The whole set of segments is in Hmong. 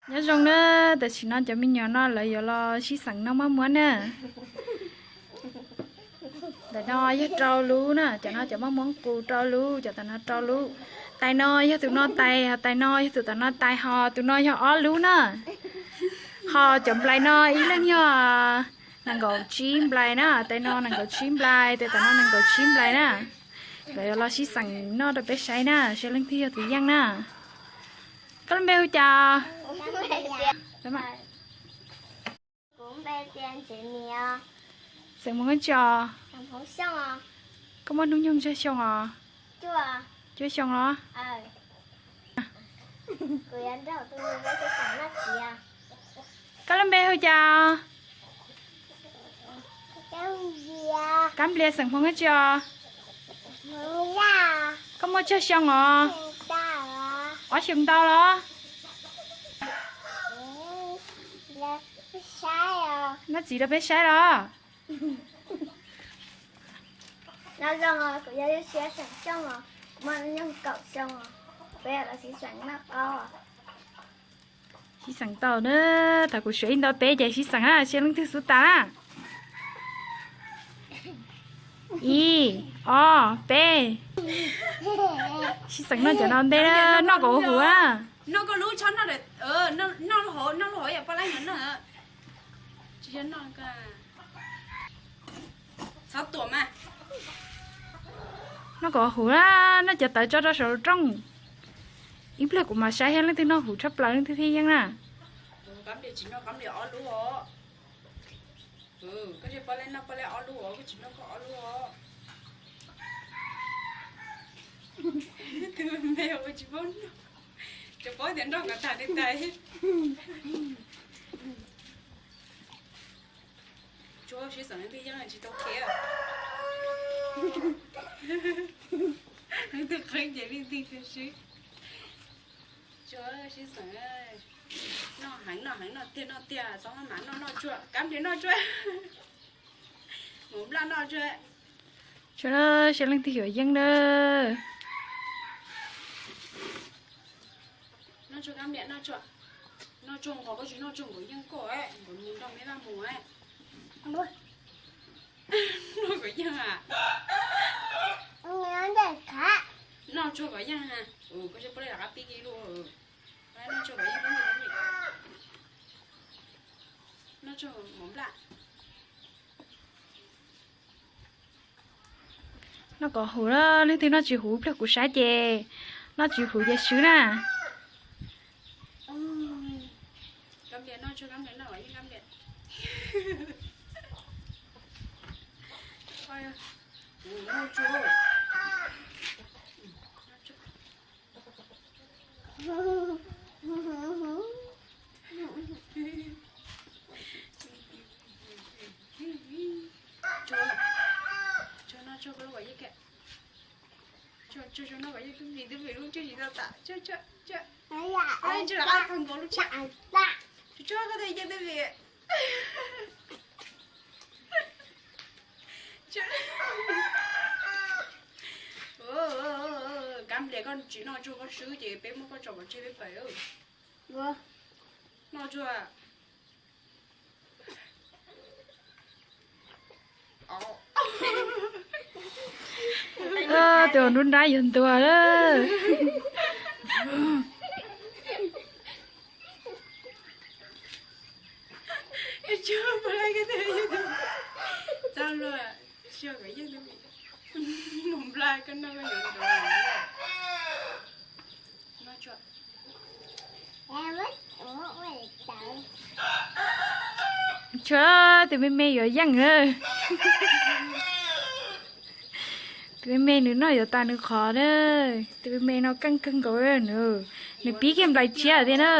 Nyob zoo na, tam sim no cov me nyuam no lawv yuav los sib xeem noj maj muab na. Ntawm no yog rau lub na, cov no cov maj muab qus rau lub, cov tam no rau lub. Tais no yog tus no tais, ho tais no yog tus tam no tais, ho tus no yog ob lub na. Ho cov nplais no ib leeg yog nees nkaum tsib nplais na, tais no nees nkaum tsib nplais, tais tam no nees nkaum tsib nplais na. Lawv yuav los sib xeem noj rau peb saib na, saib leej twg yog tus yeej na. Koj lub npe hu cas? Xeem Hmoob dab tsi os? Koj muaj hnub nyoog tsawg xyoo os? Cuaj xyoo los? Koj lub npe hu cas? Kab Nplias, xeem Hmoob dab tsi os? Koj muaj tsawg xyoo os? Ob xyoos ntau los? Noj txiv rau peb saib los? Nyob zoo, kuv yog Lub Siab xeem Xyooj os, muaj hnub nyoog kaum xyoo os, peb los sib xeem noj qaub. Sib xeem tau na, thaum kuv suav ib ntau peb ces sib xeem na, seb leej twg xub tas na. Ib, ob, peb. Sib xeem noj cov no ntej, noj kom huv na. Noj kom huv na, noj cov tawv tso rau saum lub rooj. Ib pliag kuv mam saib thiab leej twg noj huv tshaj plaws leej twg thiaj yeej na. Koj tsis noj pob leb noj pob leb ob lub os, koj tsis noj koj ob lub os. Tus me ua tsis paub noj, tsuas paub tias noj kom tag li tas. Tsuas sib xeem leej twg yeej tsis tau khiav. Leej twg qeeb ces leej twg khiav swb. Tsuas sib xeem, noj heev noj heev noj tiag noj tiag, txhob maj mam noj, noj tsuag, Kab Nplias noj tsuag. Mus Nplaj noj tsuag. Tsuas, seb leej twg yuav yeej na. Noj tsuag Kab Nplias, noj tsuag. Noj tsuag nqos, koj tsis noj tsuag nkawd yeej koj, nkawd mus nrog me vaj mus. Noj kom yeej a. Noj tsuag kom yeej a. Koj seb puas li lawv qab pib kiag lub. Noj tsuag kom yeej, noj tsuag Mus Nplaj. Noj kom huv na, leej twg noj tsis huv pliag kuv saib ces noj tsis huv ces swb na. Tsuag, tsuag noj tsuag koj lub kom yeej, tsuag tsuag noj kom yeej, twb vim twb vim lub tsuag tsis tau tas, tsuag tsuag tsuag, tsuag lawv qab kawg nkaus lub tsuag, tsuag tsuag koj twb yeej twb vim. Kab Nplias, koj tsis noj tsuag koj swb ces peb muab koj tso pov tseg peb pais. Noj tsuag. Tus nruab nrab yuav ntuag lawm. Txaj luaj, Mus Nplaj koj noj koj yuav nrov. Tsuag, tus me me yuav yeej na. Tus me me nws noj yuav tas nws qhov na. Tus me me no keej kawg nkaus na, nws pib kiag nplais tshiab thiab na.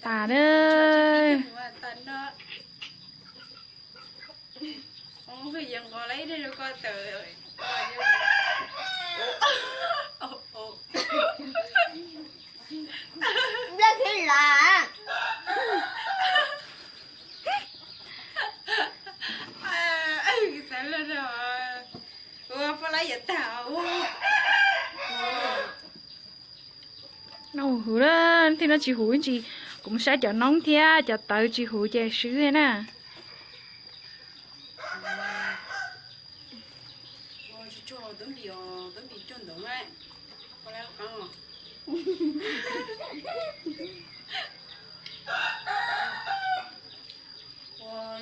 Tas na. Xav lawm, ua poj laib yuav tag. Noj huv huv na, leej twg noj tsis huv tsis, kuv mus saib cov noob thiab cov tawv tsis huv ces swb na.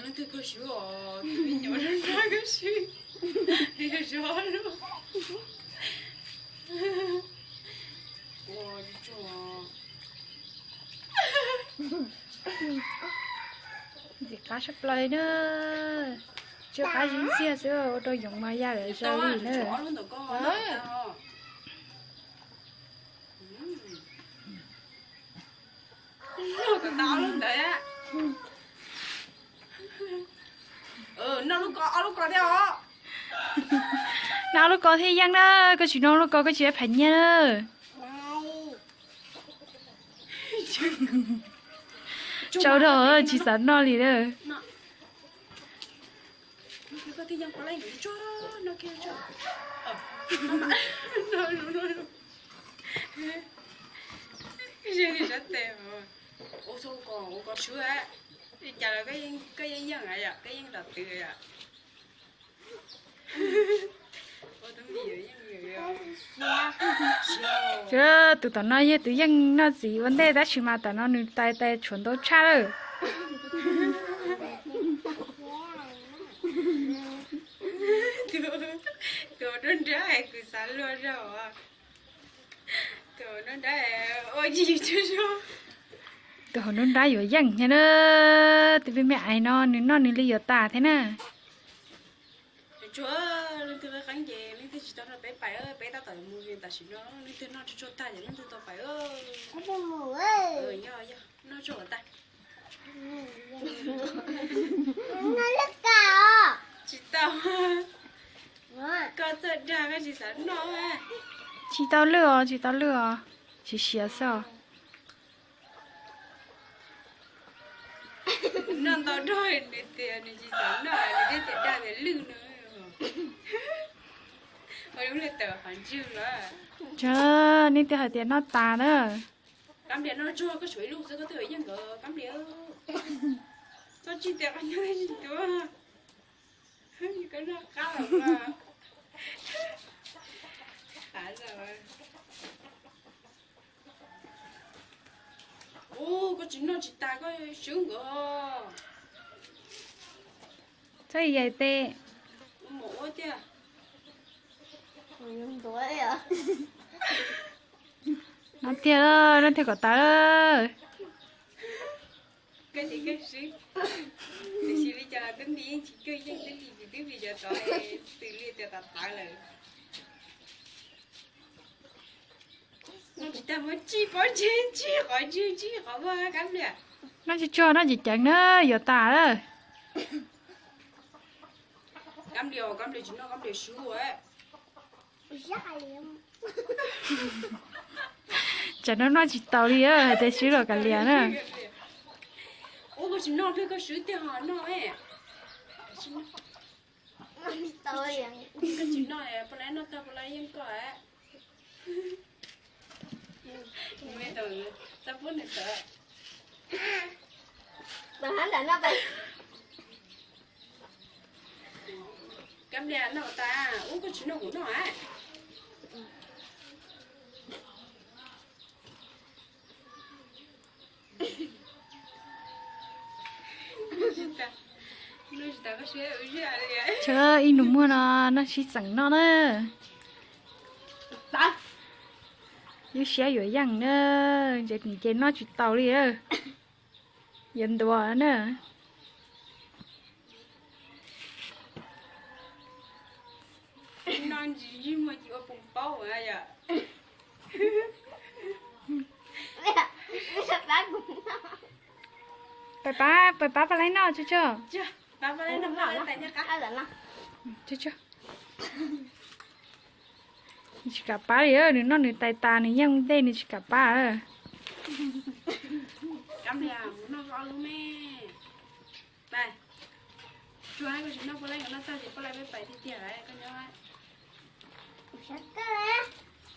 Leej twg koj swb os, tus me nyuam nrab koj swb, yog zov lub. Ntxim qab tshaj plaws na. Tsuas qab zib ntxiag xwb, ua rau yoov mas ya lawm zaws li na. Noj lub ko thiaj yeej na, koj tsis noj lub ko koj tsis pab phais nyiaj na. Tsau dhau tsis xav noj li na. Ua ko, ua ko swb, li cas los koj yeej yeej yom, koj yeej los twv yom. Tus tom no yog tus yeej noj txiv ua ntej tab sis mas tom no nws tais tais tshuav ntau tshaj lawm. Tus nruab nrab es kuv xav luag zog. Tus nruab nrab ua tsis tshua zoo. Tus hauv nruab nrab yuav yeej thiab na. Tus me me ais no nws noj nws li yuav tas thiab na. Tsuag, leej twg qeeb qeeb ces leej twg tsis tau nrog peb pais, peb tab tom mus tam sim no, leej twg noj tsuag tsuag tag ces leej twg tau pais. Yog, yog, noj tsuag tag. Tsis tau. Koj txawj dag koj tsis xav noj. Tsis tau lwj os, tsis tau lwj os, siav siav xwb os. Noj ntau dhau nws tias nws tsis xav noj, nws thiaj tias dag tias lwj no. Ua lub niag tawm qhov ntswg los. Tsuag, nej twb hais tias noj tas na. Kab nplias noj tsuag koj tshuav ib lub xwb koj twb yeej nkawd kab nplias. Txhob tsis tias koj noj tsis tuaj. Koj noj qab los mas. Ub, koj tsis noj tsis tas koj swb nkawd. Txhob yais tes. Mus ua tiag. No tiag, no tiag kom tas. Koj ces koj swb. Tiam sis li cas los twb nti yeej tsis cuag yeej twb nti tsis twb nti cov tod xws li tias tas tawv lawm. Noj tsis tag muab tsij pob ntseg tsij qhov ntswg tsij qhov muag kab nplias. Noj tsis tsuag noj ceev ceev na yuav tas lawm. Kab nplias, kab nplias tsis noj kab nplias swb ua. Tsam no noj tsis taus li hais tias swb los kav liam na. Ub, koj tsis noj pliag koj swb tiag ho noj. Koj tsis noj, puas laib noj tag puas laib yeej koj. Kab nplias noj tas, ub koj tsis noj kuv noj a. Tsuag ib nus muag no noj sib txeem noj na. Lub siab yuav yeej na, ntse nim ces noj tsis taus li. Yuav ntuav na. Noj ntsis ntsej muag ces ua pus paub yom. Pab, pab, pab, pab laib noj tsuag tsuag. Tsuag tsuag. Nws tsis kam pab li, nws noj nws tais tas nws yeej ntej nws tsis kam pab.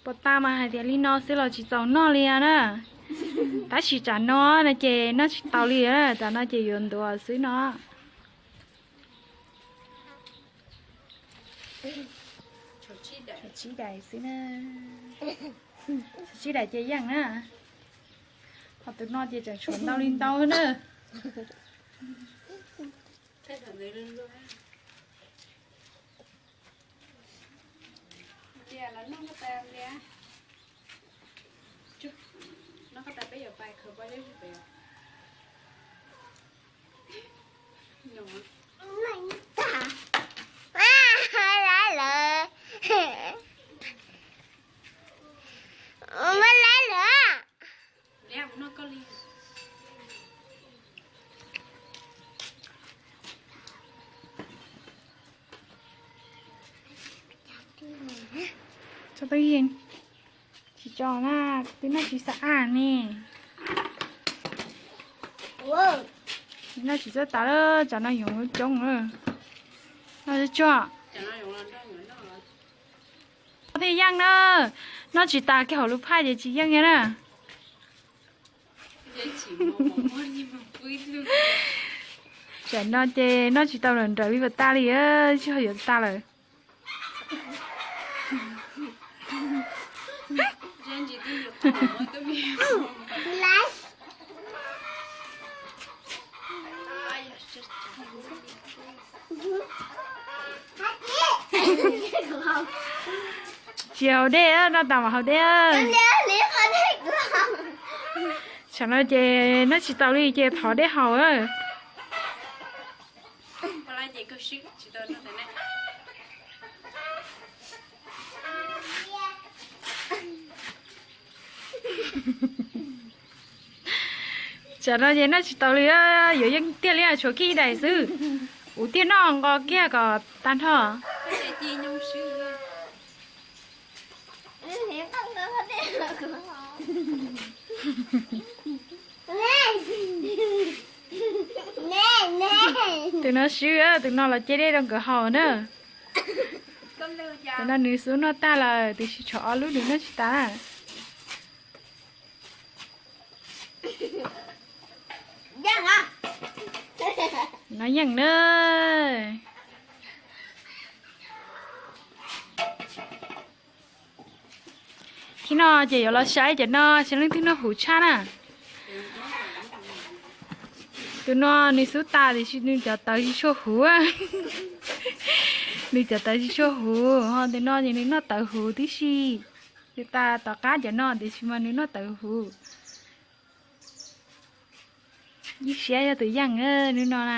Pos tas mas hais tias li no xwb los tsis txaus noj li na. Tab sis tsam no no ces noj tsis tau li, tsam no ces yuav ntuav xwb no. Tshuav tsib daim xwb na. Tshuav tsib daim ces yeej na. Ho tus no ces tseem tshuav ntau li ntau na. Tso tau yeej. Tsis tso na, twb noj tsis xav aj ne. Noj tsis txawj tas lawm, tsam no yoov coob lawm. Noj tsuag. Noj thiaj yeej na, noj tsis tas kiag hauv lub phaj ces tsis yeej na. Tsam no ces noj tsis tau nrawm nrawm li puas tas li, tsis ho yuav tas lawm. Tsis haus dej, noj tas mam haus dej. Tsam no ces noj tsis tau li ces thov dej haus. Tsam no ces noj tsis tau li, yuav yeej tiag li, tshuav kiag ib daim xwb. Kuv thiaj noj nqos kiag kom tag nrho. Tus no swb, tus no los cia dej rau nkawd haus na. Tus no nws xub noj tag lawm, tiam sis tshuav ob lub nws noj tsis tas. No yeej na. Thiab no ces yuav los saib cov no saib leej twg noj huv tshaj na. Tus no nws xub tas tiam sis nws cov tawv tsis tshua huv. Nws cov tawv tsis tshua huv, ho tus no ces nws noj tawv huv tib si. Nws tas tom qab cov no tiam sis mas nws noj tawv huv. Ib siab yog tus yeej hnub no na.